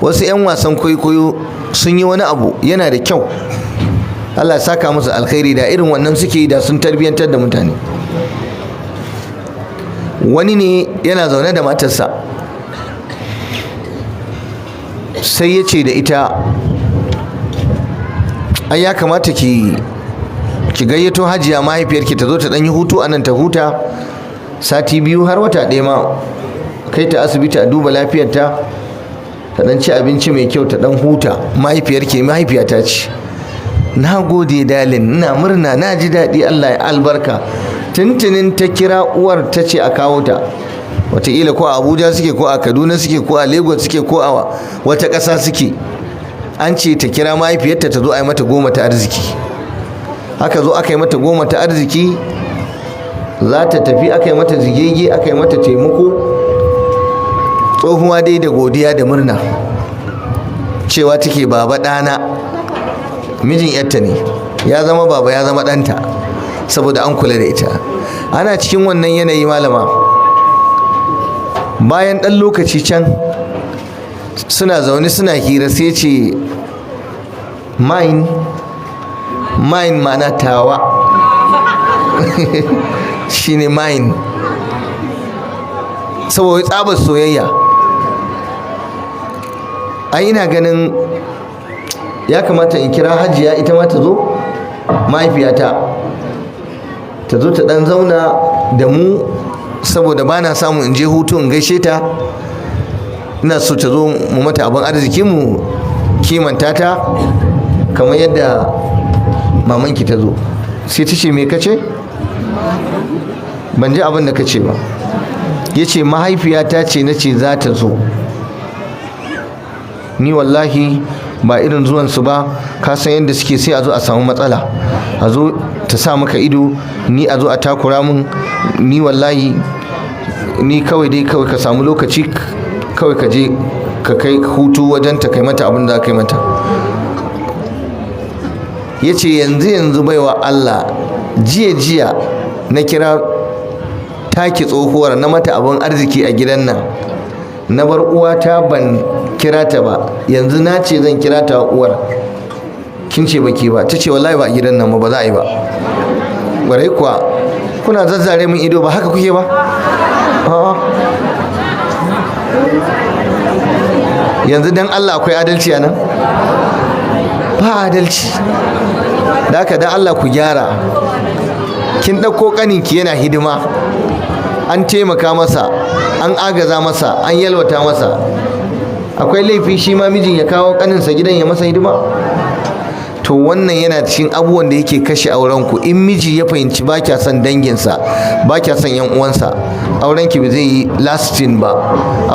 Wasu 'yan wasan kwaikwayo sun yi wani abu yana da kyau, Allah ya saka musu alkhairi. Da irin wannan suke yi, da sun tarbiyyantar da mutane. Wani ne yana zaune da matarsa, sai ya ce da ita, "Ai ya kamata ki gayyato Hajiya mahaifiyarki ta zo ta ɗan yi hutu a nan, ta huta sati 2 har wata 1 ma, kai ta asibiti a duba lafiyarta, ta ɗan ci abinci mai kyau, ta ɗan huta. Mahaifiyarki mahaifiyata ce." "Na gode darling, ina murna, na ji daɗi, Allah ya albarka." Tuntunin ta kira uwar, ta ce a kawo ta. Wataƙila ko a Abuja suke, ko a Kaduna suke, ko a Lagos suke, ko a wata ƙasa suke. An ce ta kira mahaifiyarta ta zo a yi mata goma ta arziki. Aka zo aka yi mata goma ta arziki. Za ta tafi, aka yi mata zigege, aka yi mata taimako. Tsohuwa dai da godiya da murna, cewa take, "Baba ɗana." Mijin yarta ne, ya zama baba, ya zama ɗanta, saboda an kula da ita. Ana cikin wannan yanayi, malama, bayan ɗan lokaci can, suna zaune suna hira, sai ce, "Mine, mine," ma'ana tawa shine mine, saboda tsabar soyayya. "Ai ina ganin ya kamata in kira Hajiya, ita ma ta zo, mahaifiyata, ta zo ta dan zauna da mu, saboda ba na samu in je hutu in gaishe ta. Ina so ta zo mu mata abin arziki, mu kimanta ta kamar yadda mamanki ta zo." Sai ta ce, "Me kace? Ban ji abin da kace ba." Ya ce, "Mahaifiyata ce na ce za ta zo. Ni wallahi ba irin zuwansu ba, ka san yadda suke, sai a zo a samu matsala, a zo ta sa maka ido, ni a zo a takura mun. Ni wallahi, ni kawai dai kawai ka samu lokaci kawai ka je ka kai hutu wajen ta, kai mata abin da ka yi mata." Ya ce, "Yanzu yanzu, baiwa Allah, jiya jiya na kira taki tsohuwar, na mata abin arziki a gidan nan. Na bar uwata, ban kira ta ba. Yanzu na ce zan kira ta uwar, kin ce baki ba." Ta ce, "Wallahi ba a gidan nan ba, za a yi ba." Ƙwarai kuwa, kuna zazzare min ido, ba haka kuke ba? A'a. Yanzu dan Allah akwai adalci a nan? Ba adalci. Da haka dan Allah ku gyara. Kin ɗauko ƙaninki yana hidima, an taimaka masa, an agaza masa, an yalwata masa. Akwai laifi shi ma mijin ya kawo ƙaninsa gidan ya masa hidima? To wannan yana cikin abubuwan da yake kashe aurenku. In miji ya fahimci ba kya son danginsa, ba kya son yan uwansa, aurenki ba zai yi lasting ba.